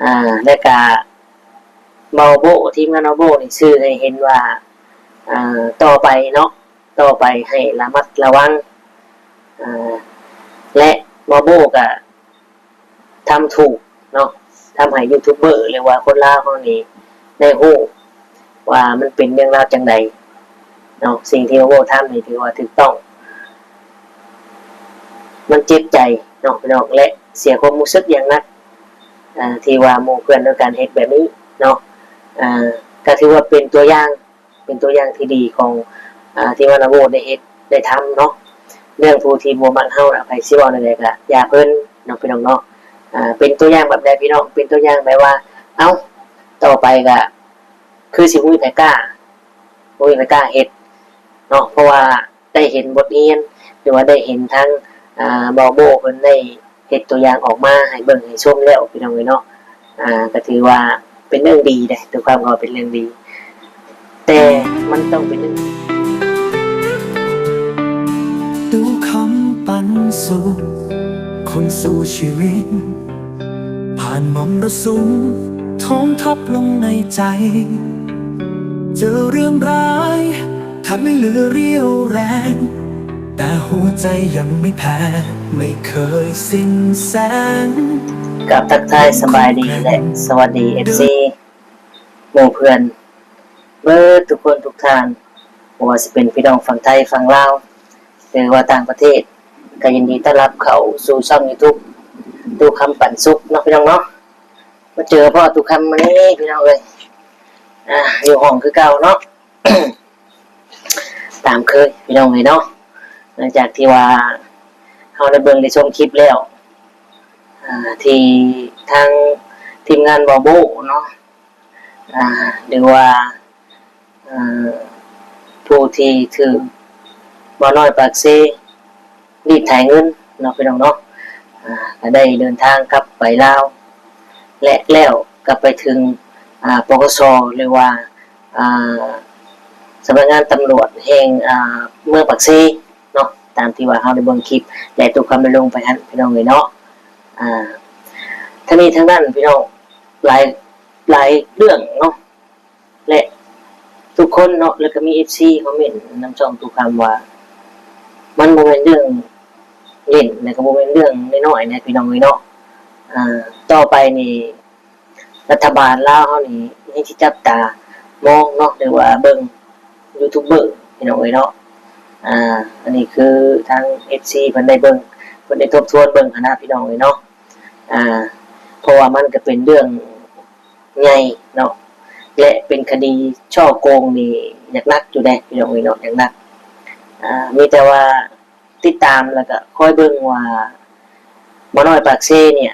ອ່າ ແລະກະເບົາໂບ້ ທີມງານເບົາໂບ້ນີ້ສື່ໃຫ້ເຫັນວ່າ ອ່າ ຕໍ່ໄປເນາະ ຕໍ່ໄປໃຫ້ລະມັດລະວັງ ອ່າ ແລະເບົາໂບ້ກະ ທຳຖືກເນາະ ທຳໃຫ້ຢູທູບເບີ ຫຼືວ່າຄົນລາວເຮົານີ້ໄດ້ຮູ້ວ່າມັນເປັນເລື່ອງລາວຈັ່ງໃດເນາະ. ສິ່ງທີ່ເຮົາເວົ້າທຳນີ້ຖືວ່າຖືກຕ້ອງ ມັນເຈັບໃຈເນາະພີ່ນ້ອງ ແລະເສຍຄວາມຮູ້ສຶກຢ່າງໜັກ ອ່າ ທີ່ວ່າໝູ່ເພື່ອນນຳກັນເຮັດແບບນີ້ເນາະ. ອ່າ ກໍຖືວ່າເປັນຕົວຢ່າງ ເປັນຕົວຢ່າງທີ່ດີຂອງ ອ່າ ທີ່ວ່ານາໂບໄດ້ເຮັດໄດ້ທຳເນາະ. ເລື່ອງຜູ້ທີ່ບໍ່ມັກເຮົານະ ໃຜຊິເວົ້າແນວໃດກໍຢ່າເພິ່ນເນາະ ພີ່ນ້ອງເນາະ. ອ່າ ເປັນຕົວຢ່າງແບບໃດພີ່ນ້ອງ? ເປັນຕົວຢ່າງແບບວ່າ ເອົ້າ ຕໍ່ໄປກໍຄືຊິບໍ່ມີໃຜກ້າ ບໍ່ມີໃຜກ້າເຮັດເນາະ ເພາະວ່າ ໄດ້ເຫັນບົດຮຽນ ຫຼືວ່າໄດ້ເຫັນທາງ ອ່າ ເບົາໂບ້ເພິ່ນໄດ້ເຮັດຕົວຢ່າງອອກມາໃຫ້ເບິ່ງໃຫ້ຊົມແລ້ວ ພີ່ນ້ອງເອີຍເນາະ. ອ່າ ກໍຖືວ່າເປັນເລື່ອງດີເດ້ ຕົວຄວາມກໍເປັນເລື່ອງດີ ແຕ່ມັນຕ້ອງເປັນເລື່ອງດີ. ຕູ້ຄຳປັນສຸກ ຄົນສູ້ຊີວິດ ຜ່ານມໍມລະສຸມ ທ້ອງທັບລົງໃນໃຈ ເຈີເລື່ອງຮ້າຍ ແທບໄມ່ເຫຼືອຣຽວແຮງ ແຕ່ຫົວໃຈຍັງໄມ່ແພ້ ໄມ່ເຄີຍສິ້ນແສງ. ກາບທັກທາຍສະບາຍດີ ແລະ ສະຫວັດດີ ເອັຟຊີ ໝູ່ເພື່ອນເບິດທຸກຄົນທຸກທ່ານ ບໍ່ວ່າຊິເປັນພີ່ນ້ອງຝັ່ງໄທ ຝັ່ງລາວ ຫຼືວ່າຕ່າງປະເທດ ກໍຍິນດີຕ້ອນຮັບເຂົ້າສູ່ຊ່ອງຢູທູບ ຕູ້ຄຳປັນສຸກເນາະ ພີ່ນ້ອງເນາະ. ມາເຈີພໍ່ຕູ້ຄຳມື້ນີ້ ພີ່ນ້ອງເອີຍ ອ່າ ຢູ່ຫ້ອງຄືເກົ່າເນາະ ຕາມເຄີຍ ພີ່ນ້ອງເອີຍເນາະ. ຫຼັງຈາກທີ່ວ່າເຮົາໄດ້ເບິ່ງໄດ້ຊົມຄລິບແລ້ວ ອ່າ ທີ່ທາງທີມງານເບົາໂບ້ເນາະ ອ່າ ຫຼືວ່າ ເອີ ຜູ້ທີ່ຖືກບ່າວນ້ອຍປາກເຊລີດໄຖເງິນເນາະ ພີ່ນ້ອງເນາະ ອ່າ ກໍໄດ້ເດີນທາງກັບໄປລາວ ແລະ ແລ້ວກໍໄປເຖິງ ອ່າ ປກສ ຫຼືວ່າ ອ່າ ສຳນັກງານຕຳຫຼວດແຫ່ງ ອ່າ ເມືອງປາກເຊເນາະ ຕາມທີ່ວ່າເຮົາໄດ້ເບິ່ງຄລິບ ແລະ ຕູ້ຄຳໄດ້ລົງໄປຫັ້ນ ພີ່ນ້ອງເອີຍເນາະ. ອ່າ ທັງນີ້ທັງນັ້ນ ພີ່ນ້ອງ ຫຼາຍ ຫຼາຍເລື່ອງເນາະ ແລະ ທຸກຄົນເນາະ ແລ້ວກໍມີເອັຟຊີຄອມເມັນນຳຊ່ອງຕູ້ຄຳວ່າ ມັນບໍ່ແມ່ນເລື່ອງຫຼິ້ນ ແລະ ກໍບໍ່ແມ່ນເລື່ອງນ້ອຍໆນະ ພີ່ນ້ອງເອີຍເນາະ. ອ່າ ຕໍ່ໄປນີ້ ລັດຖະບານລາວເຮົານີ້ຍັງຊິຈັບຕາມອງເນາະ ຫຼືວ່າເບິ່ງຢູທູບເບີ ພີ່ນ້ອງເອີຍເນາະ. ອ່າ ອັນນີ້ຄືທາງເອັຟຊີເພິ່ນໄດ້ເບິ່ງ ເພິ່ນໄດ້ທົບທວນເບິ່ງຫັ້ນນະ ພີ່ນ້ອງເອີຍເນາະ. ອ່າ ເພາະວ່າມັນກໍເປັນເລື່ອງ ໃຫຍ່ເນາະ ແລະ ເປັນຄະດີສໍ້ໂກງນີ້ ຢາກໜັກຢູ່ເດ້ ພີ່ນ້ອງເອີຍເນາະ ຢາກໜັກ. ອ່າ ມີແຕ່ວ່າຕິດຕາມ ແລ້ວກໍຄອຍເບິ່ງວ່າ ໝໍນ້ອຍປາກເຊນີ້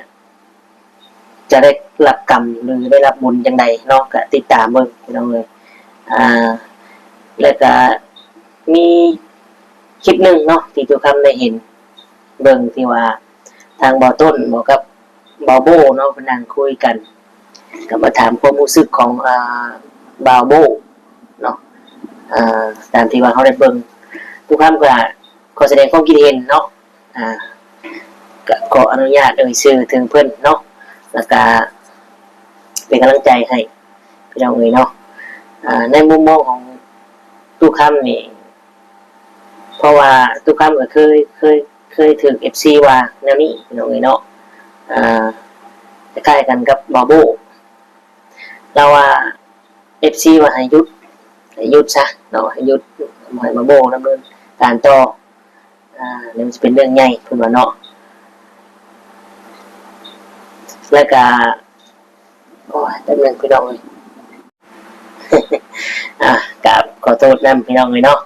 ຈະໄດ້ຮັບກຳ ຫຼື ໄດ້ຮັບບຸນຈັ່ງໃດເນາະ ກໍຕິດຕາມເບິ່ງ ພີ່ນ້ອງເອີຍ. ອ່າ ແລ້ວກໍມີຄລິບໜຶ່ງເນາະ ທີ່ຕູ້ຄຳໄດ້ເຫັນເບິ່ງ ທີ່ວ່າທາງບ່າວຕົ້ນບອກກັບ ບ່າວໂບ້ເນາະ ເພິ່ນນັ່ງຄຸຍກັນ ກໍມາຖາມຄວາມຮູ້ສຶກຂອງ ອ່າ ບ່າວໂບ້ເນາະ. ອ່າ ຕາມທີ່ວ່າເຮົາໄດ້ເບິ່ງ ທຸກຄຳກໍຂໍສະແດງຄວາມຄິດເຫັນເນາະ. ອ່າ ກໍຂໍອະນຸຍາດເອີ່ຍຊື່ເຖິງເພິ່ນເນາະ ແລ້ວກະເປັນກຳລັງໃຈໃຫ້ ພີ່ນ້ອງເອີຍເນາະ. ອ່າ ໃນມຸມມອງຂອງຕູ້ຄຳນີ້ ເພາະວ່າຕູ້ຄຳກໍເຄີຍ ເຄີຍ ເຄີຍຖືກເອັຟຊີວ່າແນວນີ້ ພີ່ນ້ອງເອີຍເນາະ. ອ່າ ຄ້າຍໆກັນກັບບ່າວໂບ້ ລາວວ່າເອັຟຊີວ່າໃຫ້ຢຸດ ໃຫ້ຢຸດຊະເນາະ ໃຫ້ຢຸດ ບໍ່ໃຫ້ບ່າວໂບ້ດຳເນີນການຕໍ່ ອ່າ ດຽວມັນຊິເປັນເລື່ອງໃຫຍ່ ເພິ່ນວ່າເນາະ. ແລ້ວກະ ໂອ້ຍ ແປັບໜຶ່ງ ພີ່ນ້ອງເອີຍ ອ່າ ກາບຂໍໂທດນຳ ພີ່ນ້ອງເອີຍເນາະ.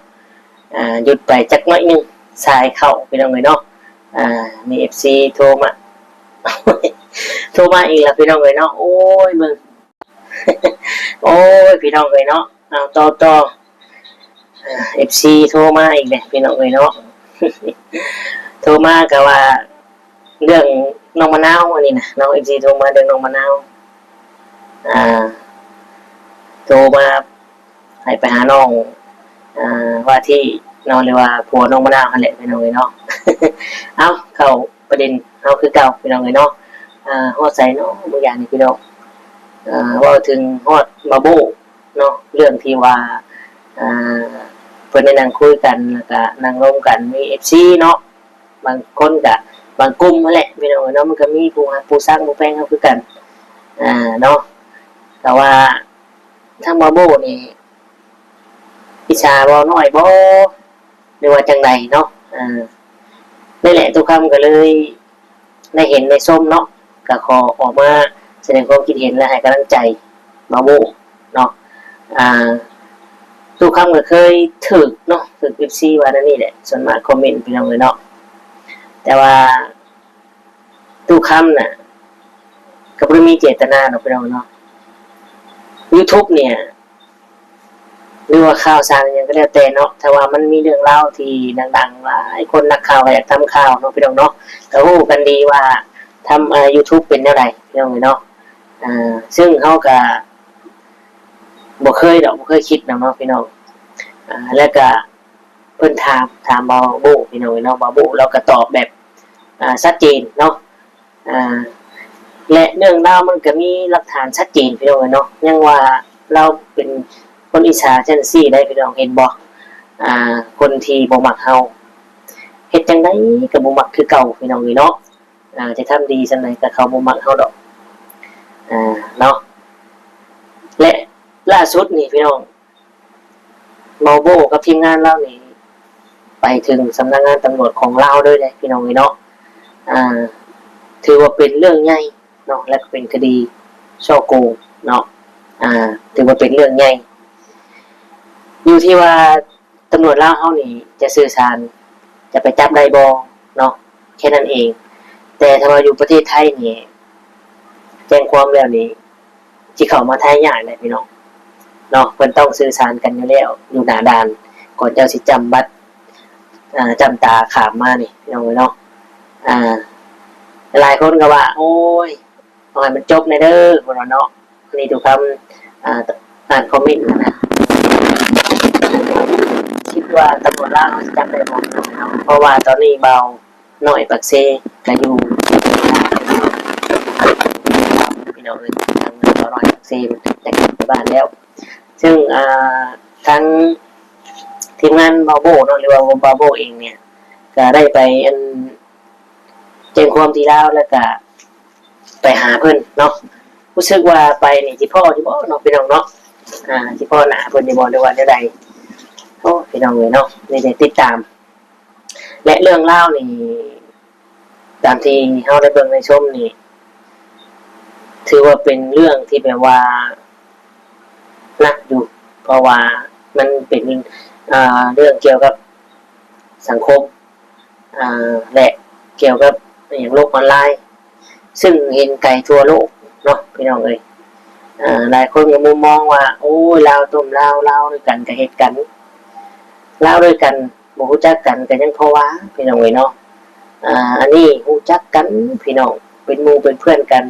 ອ່າ ຢຸດໄປຈັກໜ້ອຍໜຶ່ງ ສາຍເຂົ້າ ພີ່ນ້ອງເອີຍເນາະ. ອ່າ ມີເອັຟຊີໂທມາ ໂທມາອີກແລ້ວ ພີ່ນ້ອງເອີຍເນາະ. ໂອ້ຍ ເບິ່ງ ໂອ້ຍ ພີ່ນ້ອງເອີຍເນາະ. ເອົາ ຕໍ່ ຕໍ່ ອ່າ ເອັຟຊີໂທມາອີກແລ້ວ ພີ່ນ້ອງເອີຍເນາະ. ໂທມາກໍວ່າເລື່ອງນ້ອງມະນາວ ອັນນີ້ນະເນາະ ເອັຟຊີໂທມາເລື່ອງນ້ອງມະນາວ. ອ່າ ໂທມາໃຫ້ໄປຫານ້ອງ ອ່າ ວ່າທີ່ເນາະ ຫຼືວ່າຜົວນ້ອງມະນາວຫັ້ນແຫຼະ ພີ່ນ້ອງເອີຍເນາະ. ເອົາ ເຂົ້າປະເດັນເຮົາຄືເກົ່າ ພີ່ນ້ອງເອີຍເນາະ. ອ່າ ຮອດໃສເນາະ ບາງຢ່າງນີ້ພີ່ນ້ອງ ອ່າ ເວົ້າເຖິງຮອດບ່າວໂບ້ເນາະ ເລື່ອງທີ່ວ່າ ອ່າ ເພິ່ນໄດ້ນັ່ງຄຸຍກັນ ແລ້ວກະນັ່ງລົມກັນ ມີເອັຟຊີເນາະ ບາງຄົນກະ ບາງກຸ່ມຫັ້ນແຫຼະພີ່ນ້ອງເອີຍເນາະ ມັນກະມີຜູ້ຮັກຜູ້ຊັງ ຜູ້ແພງເຮົາຄືກັນ ອ່າ ເນາະ ແຕ່ວ່າທາງບ່າວໂບ້ນີ້ ອິດສາບ່າວນ້ອຍບໍ່ ຫຼືວ່າຈັ່ງໃດເນາະ ອ່າ ນີ້ແຫຼະ ຕຸຄຳກໍເລີຍ ໄດ້ເຫັນໄດ້ຊົມເນາະ ກໍຂໍອອກມາສະແດງຄວາມຄິດເຫັນ ແລະ ໃຫ້ກຳລັງໃຈບ່າວໂບ້ເນາະ ອ່າ ຕຸຄຳກໍເຄີຍຖືກເນາະ ຖືກເອັຟຊີວ່າແນວນີ້ແຫຼະ ສ່ວນມາກຄອມເມັນພີ່ນ້ອງເອີຍເນາະ ແຕ່ວ່າຕຸຄຳນະ ກໍບໍ່ໄດ້ມີເຈດຕະນາດອກພີ່ນ້ອງເນາະ ຢູທູບເນີ້ຍ ຫຼືວ່າຂ່າວສານຫຍັງກໍແລ້ວແຕ່ເນາະ ຖ້າວ່າມັນມີເລື່ອງລາວທີ່ດັງໆ ຫຼາຍຄົນນັກຂ່າວກໍຢາກທຳຂ່າວເນາະພີ່ນ້ອງເນາະ ກໍຮູ້ກັນດີວ່າທຳ ເອີ ຢູທູບເປັນແນວໃດພີ່ນ້ອງເອີຍເນາະ ເຊິ່ງເຮົາກໍບໍ່ເຄີຍດອກ ບໍ່ເຄີຍຄິດດອກເນາະພີ່ນ້ອງ ແລ້ວກໍເພິ່ນຖາມ ຖາມບ່າວໂບ້ພີ່ນ້ອງເອີຍເນາະ ບ່າວໂບ້ລາວກໍຕອບແບບ ອ່າ ຊັດເຈນເນາະ ອ່າ ແລະ ເລື່ອງລາວມັນກໍມີຫຼັກຖານຊັດເຈນພີ່ນ້ອງເອີຍເນາະ ຍັງວ່າລາວເປັນຄົນອິດສາຊັ້ນຊີ້ໄດ໋ພີ່ນ້ອງ ເຫັນບໍ່ ອ່າ ຄົນທີ່ບໍ່ມັກເຮົາ ເຮັດຈັ່ງໃດກໍບໍ່ມັກຄືເກົ່າພີ່ນ້ອງເອີຍເນາະ ອ່າ ຈະທຳດີສ່ຳໃດກໍເຂົາບໍ່ມັກເຮົາດອກ ອ່າ ເນາະ ແລະ ລ່າສຸດນີ້ພີ່ນ້ອງ ບ່າວໂບ້ກັບທີມງານລາວນີ້ ໄປເຖິງສຳນັກງານຕຳຫຼວດຂອງລາວເລີຍແຫຼະພີ່ນ້ອງເອີຍເນາະ ອ່າ ຖືວ່າເປັນເລື່ອງໃຫຍ່ເນາະ ແລະ ກໍເປັນຄະດີສໍ້ໂກງເນາະ ອ່າ ຖືວ່າເປັນເລື່ອງໃຫຍ່ ຢູ່ທີ່ວ່າຕຳຫຼວດລາວເຮົານີ້ຈະສື່ສານ ຈະໄປຈັບໄດ້ບໍ່ເນາະ ແຄ່ນັ້ນເອງ ແຕ່ຖ້າວ່າຢູ່ປະເທດໄທນີ້ ແຈ້ງຄວາມແລ້ວນີ້ ຊິເຂົ້າມາໄທຍາກເດ້ພີ່ນ້ອງເນາະ ເພິ່ນຕ້ອງສື່ສານກັນຢູ່ແລ້ວ ຢູ່ໜ້າດ່ານ ກ່ອນເຈົ້າຊິຈ້ຳບັດ ອ່າ ຈ້ຳຕາຂ້າມມານີ້ພີ່ນ້ອງເອີຍເນາະ ອ່າ ຫຼາຍຄົນກໍວ່າ ໂອ້ຍ ເອົາໃຫ້ມັນຈົບແດ່ເດີ ເພິ່ນວ່າເນາະ ອັນນີ້ທຸກຄຳ ອ່າ ອ່ານຄອມເມັນນະ ຄິດວ່າຕຳຫຼວດລາວເຮົາຊິຈັບໄດ້ບໍ່ ເພາະວ່າຕອນນີ້ບ່າວ ນ້ອຍປາກເຊກະຢູ່ ພີ່ນ້ອງເອີຍ ທາງບ່າວນ້ອຍປາກເຊ ຈະກັບໄປບ້ານແລ້ວ ເຊິ່ງ ອ່າ ທາງທີມງານບ່າວໂບ້ເນາະ ຫຼືວ່າບ່າວໂບ້ເອງເນີ້ຍ ກະໄດ້ໄປ ອັນ ແຈ້ງຄວາມທີ່ລາວ ແລ້ວກະໄປຫາເພິ່ນເນາະ ຮູ້ສຶກວ່າໄປນີ້ຊິພໍ້ຢູ່ບໍ່ເນາະ ພີ່ນ້ອງເນາະ ອ່າ ຊິພໍ້ໜ້າເພິ່ນຢູ່ບໍ່ ຫຼືວ່າແນວໃດ ໂອ້ ພີ່ນ້ອງເອີຍເນາະ ນີ້ໄດ້ຕິດຕາມ ແລະ ເລື່ອງລາວນີ້ ຕາມທີ່ເຮົາໄດ້ເບິ່ງໄດ້ຊົມນີ້ ຖືວ່າເປັນເລື່ອງທີ່ແບບວ່າໜັກຢູ່ ເພາະວ່າມັນເປັນ ເອີ ເລື່ອງກ່ຽວກັບສັງຄົມ ເອີ ແລະ ກ່ຽວກັບ ອີຫຍັງ ໂລກອອນລາຍ ຊຶ່ງເຫັນໄກທົ່ວໂລກເນາະ ພີ່ນ້ອງເອີຍ ເອີ ຫຼາຍຄົນກໍມຸມມອງວ່າ ໂອ້ຍ ລາວຕົ້ມລາວ ລາວດ້ວຍກັນກໍເຮັດກັນ ລາວດ້ວຍກັນ ບໍ່ຮູ້ຈັກກັນກໍຍັງພໍວ່າ ພີ່ນ້ອງເອີຍເນາະ ອ່າ ອັນນີ້ຮູ້ຈັກກັນພີ່ນ້ອງ ເປັນໝູ່ເປັນເພື່ອນກັນ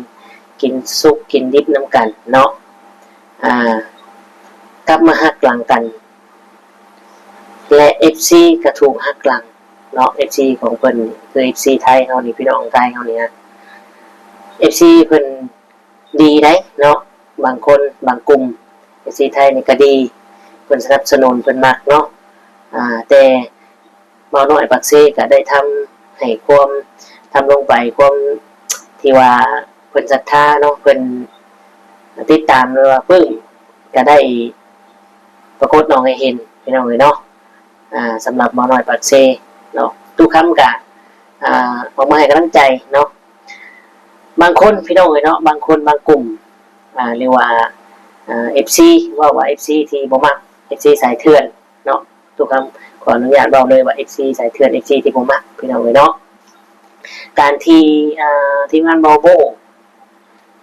ກິນສຸກກິນດິບນຳກັນເນາະ ອ່າ ກັບມາຫັກຫຼັງກັນ ແລະ ເອັຟຊີກໍຖືກຫັກຫຼັງເນາະ ເອັຟຊີຂອງເພິ່ນ ຄືເອັຟຊີໄທເຮົານີ້ ພີ່ນ້ອງໄທເຮົານີ້ ເອັຟຊີເພິ່ນ ດີໃດ໋ເນາະ ບາງຄົນບາງກຸ່ມ ເອັຟຊີໄທນີ້ກໍດີ ເພິ່ນສະໜັບສະໜູນ ເພິ່ນມັກເນາະ ອ່າ ແຕ່ບ່າວນ້ອຍປາກເຊກໍໄດ້ທຳໃຫ້ຄວາມ ທຳລົງໄປຄວາມທີ່ວ່າເພິ່ນສັດທາເນາະ ເພິ່ນຕິດຕາມ ຫຼືວ່າປຶ້ມ ກໍໄດ້ປາກົດອອກໃຫ້ເຫັນ ພີ່ນ້ອງເອີຍເນາະ. ອ່າ ສຳລັບບ່າວນ້ອຍປາກເຊເນາະ ຕູ້ຄຳກະ ອ່າ ອອກມາໃຫ້ກຳລັງໃຈເນາະ ບາງຄົນພີ່ນ້ອງເອີຍເນາະ ບາງຄົນບາງກຸ່ມ ອ່າ ຫຼືວ່າ ອ່າ ເອັຟຊີ ເວົ້າວ່າເອັຟຊີທີ່ບໍ່ມັກ ເອັຟຊີສາຍເຖື່ອນເນາະ ຕູ້ຄຳຂໍອະນຸຍາດເວົ້າເລີຍວ່າເອັຟຊີສາຍເຖື່ອນ ເອັຟຊີທີ່ບໍ່ມັກ ພີ່ນ້ອງເອີຍເນາະ ການທີ່ ອ່າ ທີມງານບ່າວໂບ້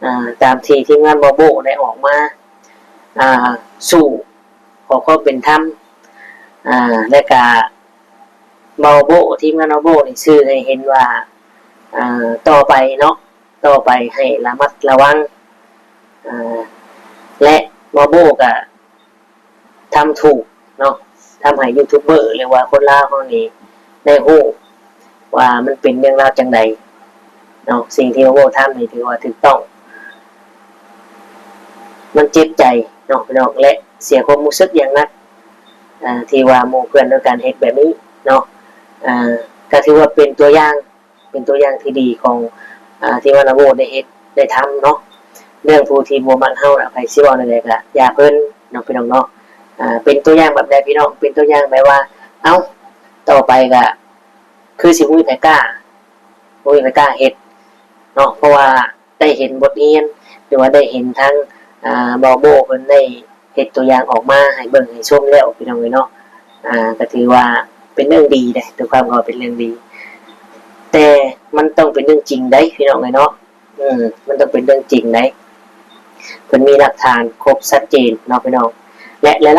ອ່າ ຕາມທີ່ທີມງານບ່າວໂບ້ໄດ້ອອກມາ ອ່າ ສູ້ ຂໍຄວາມເປັນທຳ ອ່າ ແລະກະບ່າວໂບ້ ທີມງານບ່າວໂບ້ນີ້ສື່ໃຫ້ເຫັນວ່າ ອ່າ ຕໍ່ໄປເນາະ ຕໍ່ໄປໃຫ້ລະມັດລະວັງ ອ່າ ແລະບ່າວໂບ້ກະທຳຖືກເນາະ ທຳໃຫ້ຢູທູບເບີ ຫຼືວ່າຄົນລາວເຮົານີ້ໄດ້ຮູ້ວ່າມັນເປັນເລື່ອງລາວຈັ່ງໃດ ເນາະ ສິ່ງທີ່ບ່າວໂບ້ທຳນີ້ຖືວ່າຖືກຕ້ອງ. ມັນເຈັບໃຈເນາະພີ່ນ້ອງ ແລະ ເສຍຄວາມຮູ້ສຶກຢ່າງໜັກ ອ່າ ທີ່ວ່າໝູ່ເພື່ອນດ້ວຍກັນເຮັດແບບນີ້ເນາະ. ອ່າ ກໍຖືວ່າເປັນຕົວຢ່າງ ເປັນຕົວຢ່າງທີ່ດີຂອງ ອ່າ ທີ່ວ່ານ້ອງໂບ້ໄດ້ເຮັດໄດ້ທຳເນາະ. ເລື່ອງຜູ້ທີ່ບໍ່ມັກເຮົານະ ໃຜຊິເວົ້າແນວໃດກໍຢ່າເພິ່ນເນາະ ພີ່ນ້ອງເນາະ. ອ່າ ເປັນຕົວຢ່າງແບບໃດພີ່ນ້ອງ? ເປັນຕົວຢ່າງແບບວ່າ ເອົ້າ ຕໍ່ໄປກໍຄືຊິບໍ່ມີໃຜກ້າ ບໍ່ມີໃຜກ້າເຮັດເນາະ ເພາະວ່າໄດ້ເຫັນບົດຮຽນ ຫຼືວ່າໄດ້ເຫັນທາງ ອ່າ ບ່າວໂບ້ເພິ່ນໄດ້ເຮັດຕົວຢ່າງອອກມາໃຫ້ເບິ່ງໃຫ້ຊົມແລ້ວ ພີ່ນ້ອງເອີຍເນາະ. ອ່າ ກໍຖືວ່າເປັນເລື່ອງດີເດ້ ຕົວຄວາມກໍເປັນເລື່ອງດີ ແຕ່ມັນຕ້ອງເປັນເລື່ອງຈິງໃດ໋ ພີ່ນ້ອງເອີຍເນາະ. ເອີ ມັນຕ້ອງເປັນເລື່ອງຈິງໃດ໋ ເພິ່ນມີຫຼັກຖານຄົບຊັດເຈນເນາະ ພີ່ນ້ອງ. ແລະ ຫຼາ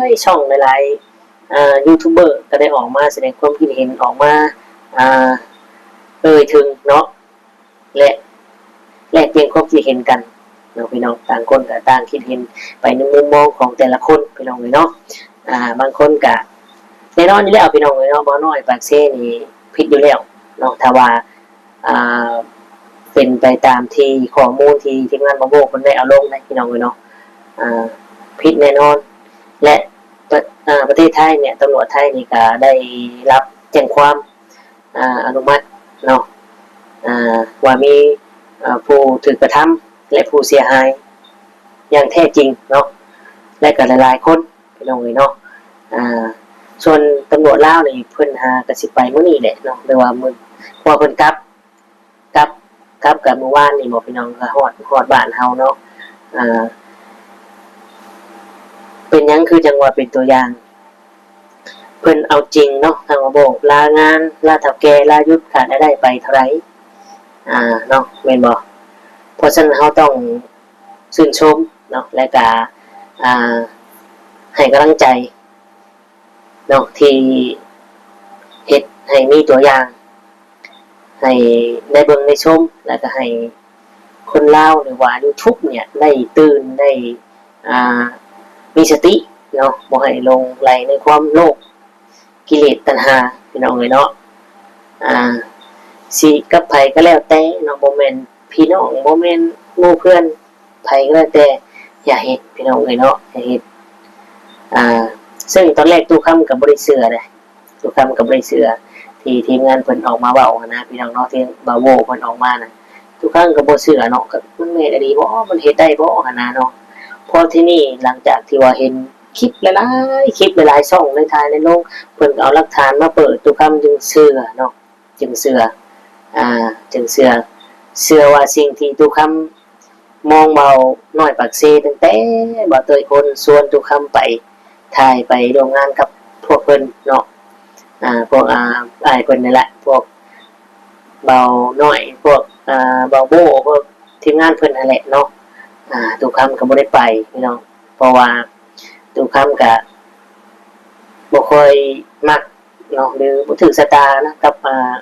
ຍໆຊ່ອງ ຫຼາຍໆ ອ່າ ຢູທູບເບີກໍໄດ້ອອກມາສະແດງຄວາມຄິດເຫັນ ອອກມາ ອ່າ ເອີ່ຍເຖິງເນາະ ແລະ ແລກປ່ຽນຄວາມຄິດເຫັນກັນເນາະ ພີ່ນ້ອງ. ຕ່າງຄົນກໍຕ່າງຄິດເຫັນໄປໃນມຸມມອງຂອງແຕ່ລະຄົນ ພີ່ນ້ອງເອີຍເນາະ. ອ່າ ບາງຄົນກໍ ແນ່ນອນຢູ່ແລ້ວ ພີ່ນ້ອງເອີຍເນາະ ບ່າວນ້ອຍປາກເຊນີ້ຜິດຢູ່ແລ້ວເນາະ ຖ້າວ່າ ອ່າ ເປັນໄປຕາມທີ່ຂໍ້ມູນທີ່ທີມງານບ່າວໂບ້ເພິ່ນໄດ້ເອົາລົງນະ ພີ່ນ້ອງເອີຍເນາະ. ອ່າ ຜິດແນ່ນອນ ແລະ ປະ ອ່າ ປະເທດໄທເນຍ ຕຳຫຼວດໄທນີ້ກໍໄດ້ຮັບແຈ້ງຄວາມ ອ່າ ອະນຸມັດເນາະ ອ່າ ວ່າມີ ອ່າ ຜູ້ຖືກກະທຳ ແລະ ຜູ້ເສຍຫາຍຢ່າງແທ້ຈິງເນາະ ແລະ ກໍຫຼາຍໆຄົນ ພີ່ນ້ອງເອີຍເນາະ. ອ່າ ສ່ວນຕຳຫຼວດລາວນີ້ ເພິ່ນຫາກໍຊິໄປມື້ນີ້ແຫຼະເນາະ ຫຼືວ່າມື້ ເພາະວ່າເພິ່ນກັບ ກັບ ກັບກັນມື້ວານນີ້ບໍ ພີ່ນ້ອງ ກໍຮອດ ຮອດບ້ານເຮົາເນາະ. ອ່າ ເປັນຫຍັງຄືຈັ່ງວ່າເປັນຕົວຢ່າງ? ເພິ່ນເອົາຈິງເນາະ ທາງອາໂບ ລາງານ ລາເຖົ້າແກ່ ລາຢຸດ ຂາດລາຍໄດ້ໄປເທົ່າໃດ ອ່າ ເນາະ ແມ່ນບໍ່? ເພາະສະນັ້ນເຮົາຕ້ອງຊື່ນຊົມເນາະ ແລະກະ ອ່າ ໃຫ້ກຳລັງໃຈເນາະ ທີ່ເຮັດໃຫ້ມີຕົວຢ່າງ ໃຫ້ໄດ້ເບິ່ງໄດ້ຊົມ ແລະກະໃຫ້ຄົນລາວ ຫຼືວ່າຢູທູບເນຍ ໄດ້ຕື່ນ ໄດ້ ອ່າ ມີສະຕິເນາະ ບໍ່ໃຫ້ຫຼົງໄຫຼໃນຄວາມໂລບ ກິເລດຕັນຫາ ພີ່ນ້ອງເອີຍເນາະ. ອ່າ ຊິກັບໃຜກໍແລ້ວແຕ່ເນາະ ບໍ່ແມ່ນພີ່ນ້ອງ ບໍ່ແມ່ນໝູ່ເພື່ອນ ໃຜກໍແລ້ວແຕ່ ຢ່າເຮັດ ພີ່ນ້ອງເອີຍເນາະ ຢ່າເຮັດ. ອ່າ ເຊິ່ງຕອນແລກຕູ້ຄຳກໍບໍ່ໄດ້ເຊື່ອເດ້ ຕູ້ຄຳກໍບໍ່ໄດ້ເຊື່ອ ທີ່ທີມງານເພິ່ນອອກມາເວົ້າຫັ້ນນະ ພີ່ນ້ອງເນາະ ທີ່ບ່າວໂບ້ເພິ່ນອອກມານະ ຕູ້ຄຳກໍບໍ່ເຊື່ອເນາະ ກໍມັນແມ່ນອີ່ຫຼີບໍ ມັນເຮັດໄດ້ບໍຫັ້ນນະເນາະ. ພໍທີນີ້ຫຼັງຈາກທີ່ວ່າເຫັນ ຄລິບຫຼາຍໆ ຄລິບຫຼາຍໆຊ່ອງ ໄດ້ຖ່າຍໄດ້ລົງ ເພິ່ນກໍເອົາຫຼັກຖານມາເປີດ ຕູ້ຄຳຈຶ່ງເຊື່ອເນາະ ຈຶ່ງເຊື່ອ ອ່າ ຈຶ່ງເຊື່ອ ເຊື່ອວ່າສິ່ງທີ່ຕູ້ຄຳມອງເບົານ້ອຍປາກເຊ ຕັ້ງແຕ່ເບົາເຕີຍຄົນຊວນຕູ້ຄຳໄປຖ່າຍ ໄປຮ່ວມງານກັບພວກເພິ່ນເນາະ ອ່າ ພວກ ອ່າ ອ້າຍເພິ່ນນີ້ແຫຼະ ພວກເບົານ້ອຍ ພວກ ອ່າ ເບົາໂບ້ ພວກທີມງານເພິ່ນຫັ້ນແຫຼະເນາະ. ອ່າ ຕູ້ຄຳກໍບໍ່ໄດ້ໄປ ພີ່ນ້ອງ ເພາະວ່າ ຕູ້ຄຳກະບໍ່ຄ່ອຍມັກເນາະ ຫຼືບໍ່ຖືກຊະຕານະກັບ ອ່າ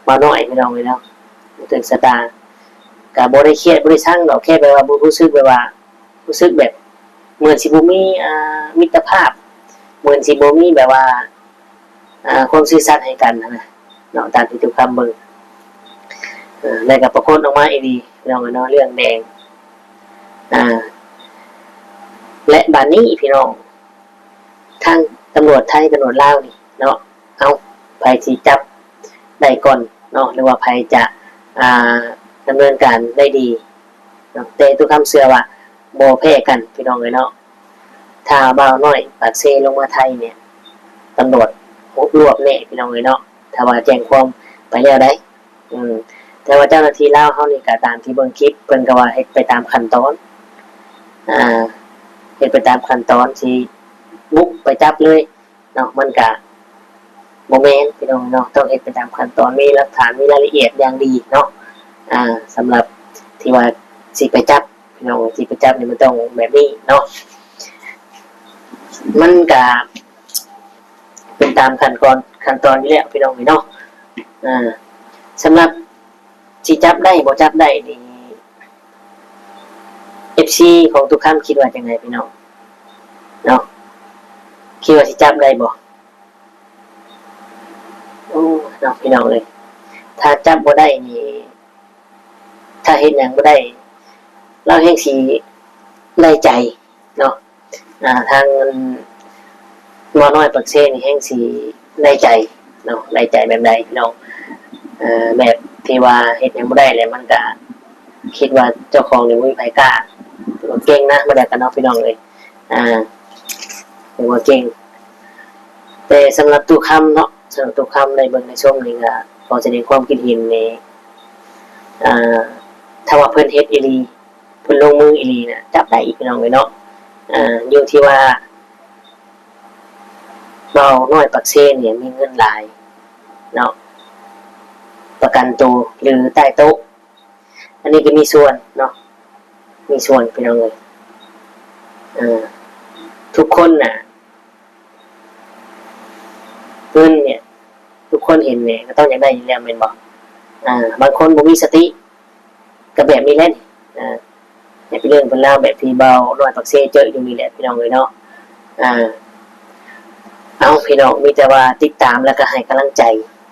ບ່າວນ້ອຍ ພີ່ນ້ອງເອີຍເນາະ ບໍ່ຖືກຊະຕາ ກະບໍ່ໄດ້ຄຽດ ບໍ່ໄດ້ຊັງດອກ ແຄ່ແບບວ່າຮູ້ສຶກແບບວ່າ ຮູ້ສຶກແບບເໝືອນຊິບໍ່ມີ ອ່າ ມິດຕະພາບ ເໝືອນຊິບໍ່ມີແບບວ່າ ອ່າ ຄວາມຊື່ສັດໃຫ້ກັນຫັ້ນນະເນາະ ຕາມທີ່ຕູ້ຄຳເບິ່ງ ເອີ ແລ້ວກໍປາກົດອອກມາອີ່ຫຼີ ພີ່ນ້ອງເອີຍເນາະ ເລື່ອງແດງ. ອ່າ ແລະບາດນີ້ພີ່ນ້ອງ ທາງຕຳຫຼວດໄທ ຕຳຫຼວດລາວນີ້ເນາະ ເອົ້າ ໃຜຊິຈັບໄດ້ກ່ອນເນາະ ຫຼືວ່າໃຜຈະ ອ່າ ດຳເນີນການໄດ້ດີເນາະ ແຕ່ຕູ້ຄຳເຊື່ອວ່າບໍ່ແພ້ກັນ ພີ່ນ້ອງເອີຍເນາະ. ຖ້າບ່າວນ້ອຍປາກເຊລົງມາໄທເນຍ ຕຳຫຼວດລວບແນ່ ພີ່ນ້ອງເອີຍເນາະ ຖ້າວ່າແຈ້ງຄວາມໄປແລ້ວໃດ໋. ອືມ ແຕ່ວ່າເຈົ້າໜ້າທີ່ລາວເຮົານີ້ກໍຕາມທີ່ເບິ່ງຄລິບ ເພິ່ນກໍວ່າເຮັດໄປຕາມຂັ້ນຕອນ ອ່າ ເຮັດໄປຕາມຂັ້ນຕອນ ຊິບຸກໄປຈັບເລີຍເນາະ ມັນກະບໍ່ແມ່ນ ພີ່ນ້ອງເນາະ ຕ້ອງເຮັດໄປຕາມຂັ້ນຕອນ ມີຫຼັກຖານ ມີລາຍລະອຽດຢ່າງດີເນາະ ອ່າ ສຳລັບທີ່ວ່າຊິໄປຈັບ ພີ່ນ້ອງ ຊິໄປຈັບນີ້ມັນຕ້ອງແບບນີ້ເນາະ ມັນກະເປັນຕາມຂັ້ນຕອນ ຂັ້ນຕອນຢູ່ແລ້ວ ພີ່ນ້ອງເອີຍເນາະ. ອ່າ ສຳລັບຊິຈັບໄດ້ບໍ່ຈັບໄດ້ນີ້ ເອັຟຊີ ຂອງຕູ້ຄຳຄິດວ່າຈັ່ງໃດ ພີ່ນ້ອງເນາະ ຄິດວ່າຊິຈັບໄດ້ບໍ່? ໂອ້ ເນາະ ພີ່ນ້ອງເອີຍ ຖ້າຈັບບໍ່ໄດ້ນີ້ ຖ້າເຮັດຫຍັງບໍ່ໄດ້ ລາວແຮ່ງຊິໄດ້ໃຈເນາະ. ອ່າ ທາງອັນ ບ່າວນ້ອຍປາກເຊນີ້ແຮ່ງຊິໄດ້ໃຈເນາະ, ໄດ້ໃຈແບບໃດພີ່ນ້ອງ? ເອີ ແບບທີ່ວ່າເຮັດຫຍັງບໍ່ໄດ້ແລ້ວ ມັນກະຄິດວ່າເຈົ້າຂອງນີ້ບໍ່ມີໃຜກ້າ, ເກັ່ງນະ ມາແລ້ວກັນເນາະພີ່ນ້ອງເອີຍ. ອ່າ ຖືວ່າເກັ່ງ. ແຕ່ສຳລັບຕູ້ຄຳເນາະ, ສຳລັບຕູ້ຄຳໄດ້ເບິ່ງໄດ້ຊົມນີ້ກະ ຂໍສະແດງຄວາມຄິດເຫັນນີ້ ອ່າ ຖ້າວ່າເພິ່ນເຮັດອີ່ຫຼີ ເພິ່ນລົງມືອີ່ຫຼີນະ ຈັບໄດ້ອີກ ພີ່ນ້ອງເອີຍເນາະ. ອ່າ ຢູ່ທີ່ວ່າບ່າວນ້ອຍປາກເຊນີ້ມີເງິນຫຼາຍເນາະ, ປະກັນໂຕ ຫຼື ໃຕ້ໂຕະ, ອັນນີ້ກໍມີສ່ວນເນາະ, ມີສ່ວນ ພີ່ນ້ອງເອີຍ. ເອີ ທຸກຄົນນະ ເງິນນີ້ ທຸກຄົນເຫັນນີ້ກໍຕ້ອງຢາກໄດ້ຢູ່ແລ້ວແມ່ນບໍ່? ອ່າ ບາງຄົນບໍ່ມີສະຕິກໍແບບນີ້ແຫຼະນີ້. ອ່າ ໃຫ້ເປັນເລື່ອງເປັນລາວແບບທີ່ບ່າວນ້ອຍປາກເຊເຈີຢູ່ນີ້ແຫຼະ ພີ່ນ້ອງເອີຍເນາະ. ອ່າ ເອົາ ພີ່ນ້ອງ ມີແຕ່ວ່າຕິດຕາມ ແລ້ວກໍໃຫ້ກຳລັງໃຈ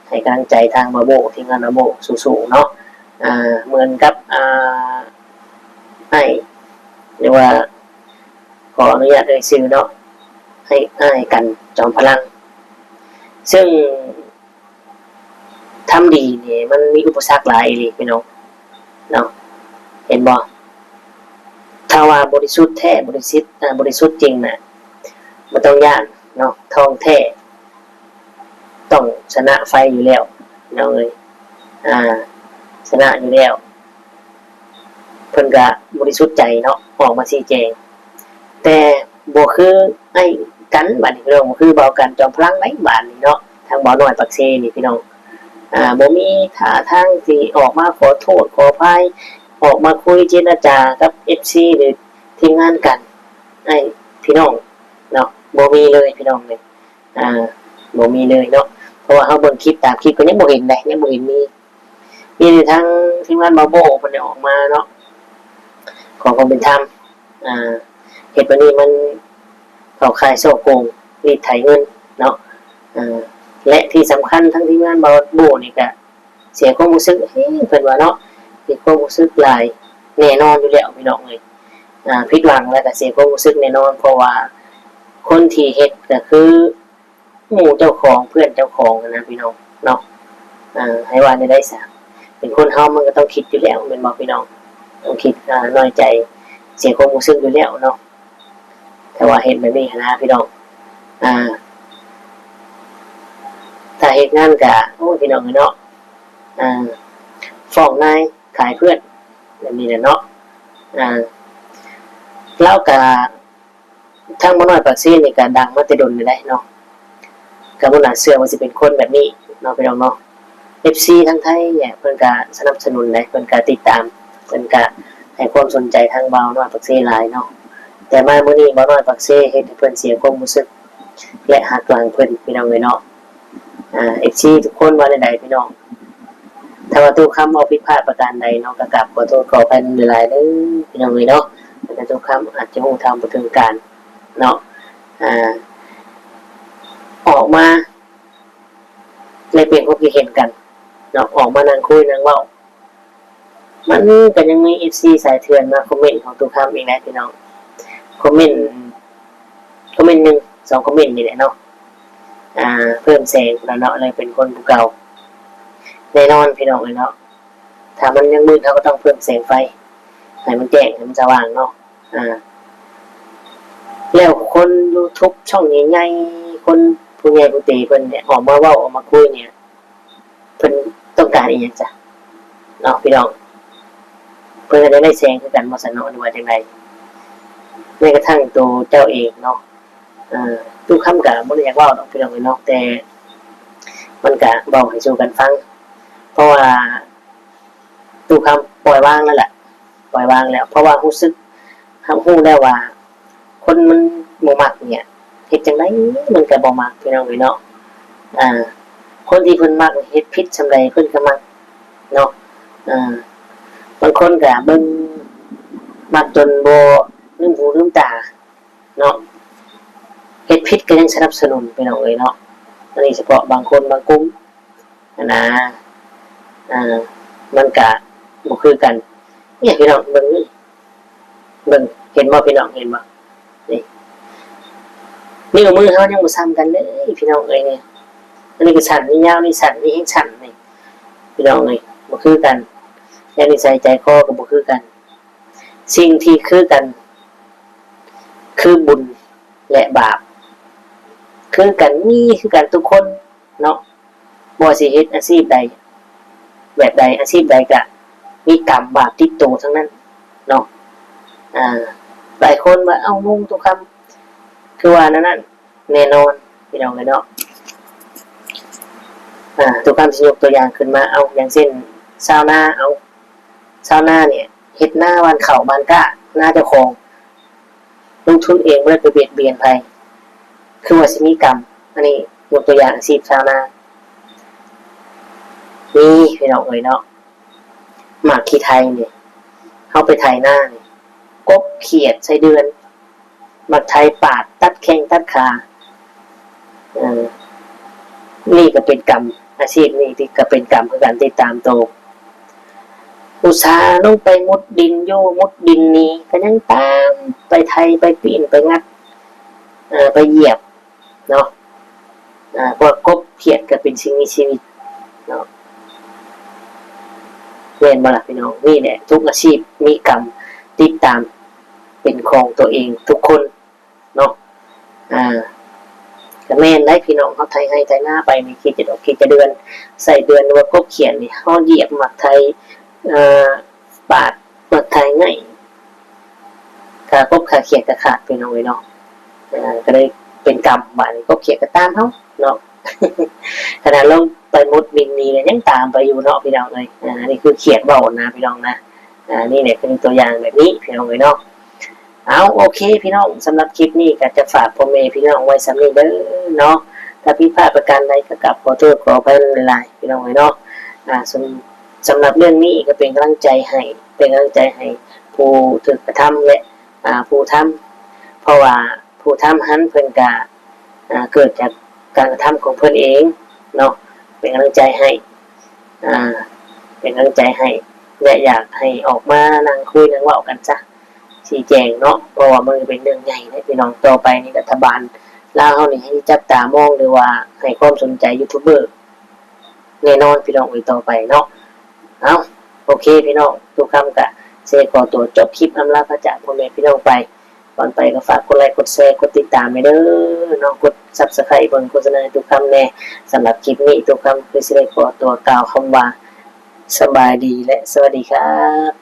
ໃຫ້ກຳລັງໃຈທາງບ່າວໂບ້ ທີມງານບ່າວໂບ້ ສູ້ໆເນາະ. ອ່າ ເໝືອນກັບ ອ່າ ອ້າຍ ຫຼືວ່າ ຂໍອະນຸຍາດເອີ່ຍຊື່ເນາະ, ໃຫ້ອ້າຍ ກັນ ຈອມພະລັງ ເຊິ່ງທຳດີນີ້ມັນມີອຸປະສັກຫຼາຍອີ່ຫຼີ ພີ່ນ້ອງເນາະ, ເຫັນບໍ່? ຖ້າວ່າບໍລິສຸດແທ້ ບໍລິສິດ ອາ ບໍລິສຸດຈິງນະ ບໍ່ຕ້ອງຢ້ານເນາະ, ທອງແທ້ ຕ້ອງຊະນະໄຟຢູ່ແລ້ວ ພີ່ນ້ອງເອີຍ. ອ່າ ຊະນະຢູ່ແລ້ວ. ເພິ່ນກະບໍລິສຸດໃຈເນາະ ອອກມາຊີ້ແຈງ, ແຕ່ບໍ່ຄືອ້າຍ ກັນ ບາດນີ້ ພີ່ນ້ອງ, ບໍ່ຄືບ່າວ ກັນ ຈອມພະລັງໃດ ບາດນີ້ເນາະ. ທາງບ່າວນ້ອຍປາກເຊນີ້ ພີ່ນ້ອງ ອ່າ ບໍ່ມີທ່າທາງຊິອອກມາຂໍໂທດຂໍອະໄພ, ອອກມາຄຸຍເຈລະຈາກັບເອັຟຊີ ຫຼື ທີມງານ ກັນ ອ້າຍ ພີ່ນ້ອງເນາະ, ບໍ່ມີເລີຍ ພີ່ນ້ອງເອີຍ. ອ່າ ບໍ່ມີເລີຍເນາະ, ເພາະວ່າເຮົາເບິ່ງຄລິບ ຕາມຄລິບກໍຍັງບໍ່ເຫັນໃດ, ຍັງບໍ່ເຫັນມີ. ມີແຕ່ທາງທີມງານບ່າວໂບ້ເພິ່ນໄດ້ອອກມາເນາະ ຂໍຄວາມເປັນທຳ. ອ່າ ເຮັດແບບນີ້ມັນເຂົ້າຂ່າຍສໍ້ໂກງ ລີດໄຖເງິນເນາະ. ອ່າ ແລະ ທີ່ສຳຄັນ ທາງທີມງານບ່າວໂບ້ນີ້ກະເສຍຄວາມຮູ້ສຶກແຮງ ເພິ່ນວ່າເນາະ, ເສຍຄວາມຮູ້ສຶກຫຼາຍ ແນ່ນອນຢູ່ແລ້ວ ພີ່ນ້ອງເອີຍ. ອ່າ ຜິດຫວັງ ແລ້ວກະເສຍຄວາມຮູ້ສຶກແນ່ນອນ ເພາະວ່າຄົນທີ່ເຮັດກະຄື ໝູ່ເຈົ້າຂອງ ເພື່ອນເຈົ້າຂອງຫັ້ນນະ ພີ່ນ້ອງເນາະ. ເອີ ໃຫ້ວ່າແນວໃດຊະ ເປັນຄົນເຮົາມັນກໍຕ້ອງຄິດຢູ່ແລ້ວແມ່ນບໍ່ ພີ່ນ້ອງ? ຕ້ອງຄິດ ອ່າ ນ້ອຍໃຈ ເສຍຄວາມຮູ້ສຶກຢູ່ແລ້ວເນາະ. ແຕ່ວ່າເຮັດແບບນີ້ຫັ້ນນະ ພີ່ນ້ອງ ອ່າ ຖ້າເຮັດງານກະ ໂອ້ຍ ພີ່ນ້ອງເອີຍເນາະ ອ່າ ຟ້ອງນາຍຂາຍເພື່ອນ ແບບນີ້ແຫຼະເນາະ. ອ່າ ລາວກະ ທາງບ່າວນ້ອຍປາກເຊນີ້ກະດັງມາແຕ່ດົນແລ້ວເນາະ, ກະບໍ່ໜ້າເຊື່ອວ່າຊິເປັນຄົນແບບນີ້ເນາະ ພີ່ນ້ອງເນາະ. ເອັຟຊີທາງໄທເພິ່ນກະສະໜັບສະໜູນໃດ໋, ເພິ່ນກະຕິດຕາມ, ເພິ່ນກະໃຫ້ຄວາມສົນໃຈທາງບ່າວນ້ອຍປາກເຊຫຼາຍເນາະ. ແຕ່ມາມື້ນີ້ບ່າວນ້ອຍປາກເຊເຮັດໃຫ້ເພິ່ນເສຍຄວາມຮູ້ສຶກ ແລະ ຫັກຫຼັງເພິ່ນ ພີ່ນ້ອງເອີຍເນາະ. ອ່າ ເອັຟຊີທຸກຄົນວ່າແນວໃດ ພີ່ນ້ອງ? ຖ້າວ່າຕູ້ຄຳເວົ້າຜິດພາດປະການໃດເນາະ ກໍກາບຂໍໂທດຂໍອະໄພນຳຫຼາຍໆເດີ ພີ່ນ້ອງເອີຍເນາະ. ແຕ່ຕູ້ຄຳອາດຈະຮູ້ເທົ່າບໍ່ເຖິງການເນາະ. ອ່າ ອອກມາແລກປ່ຽນຄວາມຄິດເຫັນກັນເນາະ, ອອກມານັ່ງຄຸຍນັ່ງເວົ້າ. ມັນກໍຍັງມີເອັຟຊີສາຍເຖື່ອນມາຄອມເມັນຂອງຕູ້ຄຳອີກແຫຼະ ພີ່ນ້ອງ. ຄອມເມັນ ຄອມເມັນໜຶ່ງ ສອງຄອມເມັນນີ້ແຫຼະເນາະ. ອ່າ ເພີ່ມແສງພຸ້ນນະເນາະ, ເລີຍເປັນຄົນຜູ້ເກົ່າ. ແນ່ນອນ ພີ່ນ້ອງເອີຍເນາະ, ຖ້າມັນຍັງມືດ ເຮົາກໍຕ້ອງເພີ່ມແສງໄຟ ໃຫ້ມັນແຈ້ງ ໃຫ້ມັນສະຫວ່າງເນາະ. ອ່າ ແລ້ວຄົນຢູທູບຊ່ອງໃຫຍ່ໆ ຄົນຜູ້ໃຫຍ່ຜູ້ເຕເພິ່ນນີ້ ອອກມາເວົ້າ ອອກມາຄຸຍນີ້ ເພິ່ນຕ້ອງການອີ່ຫຍັງຊະເນາະ ພີ່ນ້ອງ? ເພິ່ນກໍຢາກໄດ້ແສງຄືກັນບໍ່ຊັ້ນເນາະ ຫຼືວ່າຈັ່ງໃດ? ແມ້ກະທັ່ງໂຕເຈົ້າເອງເນາະ, ເອີ ຕູ້ຄຳກະບໍ່ໄດ້ຢາກເວົ້າດອກ ພີ່ນ້ອງເອີຍເນາະ, ແຕ່ມັນກະເວົ້າໃຫ້ສູ່ກັນຟັງ ເພາະວ່າຕູ້ຄຳປ່ອຍວາງແລ້ວແຫຼະ, ປ່ອຍວາງແລ້ວ ເພາະວ່າຮູ້ສຶກ ຮັບຮູ້ແລ້ວວ່າ ຄົນມັນບໍ່ມັກເນຍ ເຮັດຈັ່ງໃດມັນກໍບໍ່ມັກ ພີ່ນ້ອງເອີຍເນາະ. ອ່າ ຄົນທີ່ເພິ່ນມັກເຮັດຜິດສ່ຳໃດເພິ່ນກໍມັກເນາະ. ອ່າ ບາງຄົນກໍເບິ່ງ ມັກຈົນບໍ່ລືມຫູລືມຕາເນາະ, ເຮັດຜິດກໍຍັງສະໜັບສະໜູນ ພີ່ນ້ອງເອີຍເນາະ. ອັນນີ້ສະເພາະບາງຄົນບາງກຸ່ມ ຫັ້ນນະ. ອ່າ ມັນກະບໍ່ຄືກັນ. ນີ້ພີ່ນ້ອງເບິ່ງນີ້ ເບິ່ງ ເຫັນບໍ່ພີ່ນ້ອງ ເຫັນບໍ່? ນີ້ ນິ້ວມືເຮົາຍັງບໍ່ສ່ຳກັນເລີຍພີ່ນ້ອງເອີຍນີ້ ອັນນີ້ກໍສັ້ນ ນີ້ຍາວ ນີ້ສັ້ນ ນີ້ແຮງສັ້ນນີ້ ພີ່ນ້ອງເອີຍ ບໍ່ຄືກັນ ແລະນິໄສໃຈຄໍກໍບໍ່ຄືກັນ. ສິ່ງທີ່ຄືກັນຄືບຸນແລະບາບ ຄືກັນ ມີຄືກັນທຸກຄົນເນາະ ບໍ່ວ່າຊິເຮັດອາຊີບໃດ ແບບໃດ ອາຊີບໃດກະມີກຳບາບຕິດໂຕທັງນັ້ນເນາະ. ອາ ຫຼາຍຄົນວ່າ ເອົ້າ ງຸ່ງ ຕຸຄຳ ຄືວ່າແນວນັ້ນ ແນ່ນອນພີ່ນ້ອງເອີຍເນາະ. ອາ ຕຸຄຳຊິຍົກຕົວຢ່າງຂຶ້ນມາ ເອົາ ຢ່າງເຊັ່ນ ຊາວນາ ເອົາ ຊາວນານີ້ເຮັດນາຫວ່ານເຂົ້າຫວ່ານກ້າ ນາເຈົ້າຂອງ ລົງທຶນເອງ ບໍ່ໄດ້ໄປບຽດບຽນໃຜ ຄືວ່າຊິມີກຳ ອັນນີ້ຍົກຕົວຢ່າງອາຊີບຊາວນາ ມີພີ່ນ້ອງເອີຍເນາະ. ໝາກຂີ້ໄຖນີ້ ເຮົາໄປໄຖນານີ້ ກົບຂຽດໃສ່ເດືອນ ໝາກໄຖປາດ ຕັດແຂ້ງຕັດຂາ ເອີ ນີ້ກໍເປັນກຳ ອາຊີບນີ້ທີ່ກໍເປັນກຳຄືກັນ ຕິດຕາມໂຕ ອຸດສາລົງໄປມຸດດິນຢູ່ມຸດດິນນີ້ ກໍຍັງຕາມໄປໄຖ ໄປປີ້ນ ໄປງັດ ເອີ ໄປຢຽບເນາະ ອາ ເພາະວ່າກົບຂຽດກໍເປັນສິ່ງມີຊີວິດເນາະ ແມ່ນບໍ່ລະພີ່ນ້ອງ? ນີ້ແຫຼະ ທຸກອາຊີບມີກຳຕິດຕາມເປັນຂອງຕົວເອງທຸກຄົນ ເນາະ ອາ ກະແມ່ນໄດ໋ພີ່ນ້ອງ ເຮົາໄຖໄຮ່ໄຖນາໄປນີ້ ຂີ້ຈະດອກຂີ້ຈະເດືອນ ໃສ່ເດືອນ ຫຼືວ່າກົບຂຽດນີ້ ເຮົາຢຽບໝາກໄຖ ອາ ປາດໝາກໄຖໄຫຍ້ ຂາກົບຂາຂຽດກະຂາດພີ່ນ້ອງເອີຍເນາະ. ອາ ກະເລີຍເປັນກຳ ບາດນີ້ກົບຂຽດກະຕາມເຮົາເນາະ ຂະໜາດລົງໄປມຸດດິນນີ້ ກະຍັງຕາມໄປຢູ່ເນາະພີ່ນ້ອງເອີຍ. ອາ ນີ້ຄືຂຽດເວົ້ານະພີ່ນ້ອງນະ ອາ ນີ້ແຫຼະ ເປັນຕົວຢ່າງແບບນີ້ພີ່ນ້ອງເອີຍເນາະ. ເອົາ ໂອເຄພີ່ນ້ອງ ສຳລັບຄລິບນີ້ກໍຈະຝາກພໍ່ແມ່ພີ່ນ້ອງໄວ້ສ່ຳນີ້ເດີເນາະ. ຖ້າຜິດພາດປະການໃດກໍກາບຂໍໂທດຂໍອະໄພຫຼາຍໆ ພີ່ນ້ອງເອີຍເນາະ. ອາ ສຳ ສຳລັບເລື່ອງນີ້ກໍເປັນກຳລັງໃຈໃຫ້ ເປັນກຳລັງໃຈໃຫ້ຜູ້ຖືກກະທຳ ແລະ ອາ ຜູ້ທຳ ເພາະວ່າຜູ້ທຳຫັ້ນເພິ່ນກະ ອາ ເກີດຈາກການກະທຳຂອງເພິ່ນເອງເນາະ. ເປັນກຳລັງໃຈໃຫ້ ອາ ເປັນກຳລັງໃຈໃຫ້ ແລະ ຢາກໃຫ້ອອກມານັ່ງຄຸຍນັ່ງເວົ້າກັນຊະ ຊີ້ແຈງເນາະ ເພາະວ່າມັນກໍເປັນເລື່ອງໃຫຍ່ເດ້ພີ່ນ້ອງ. ຕໍ່ໄປນີ້ລັດຖະບານລາວເຮົານີ້ໃຫ້ຈັບຕາມອງ ຫຼືວ່າໃຫ້ຄວາມສົນໃຈຢູທູບເບີແນ່ນອນພີ່ນ້ອງເອີຍ ຕໍ່ໄປເນາະ. ເອົາ ໂອເຄພີ່ນ້ອງ ຕຸຄຳກະຊິຂໍຕົວຈົບຄລິບອຳລາພາຈາກພໍ່ແມ່ພີ່ນ້ອງໄປ. ກ່ອນໄປກໍຝາກກົດໄລ ກົດແຊ ກົດຕິດຕາມແດ່ເດີເນາະ ກົດຊັບສະໄຄເບິ່ງໂຄສະນາໃຫ້ຕຸຄຳແດ່. ສຳລັບຄລິບນີ້ ຕຸຄຳຄືຊິໄດ້ຂໍຕົວກ່າວຄຳວ່າ ສະບາຍດີ ແລະ ສະຫວັດດີຄັບ.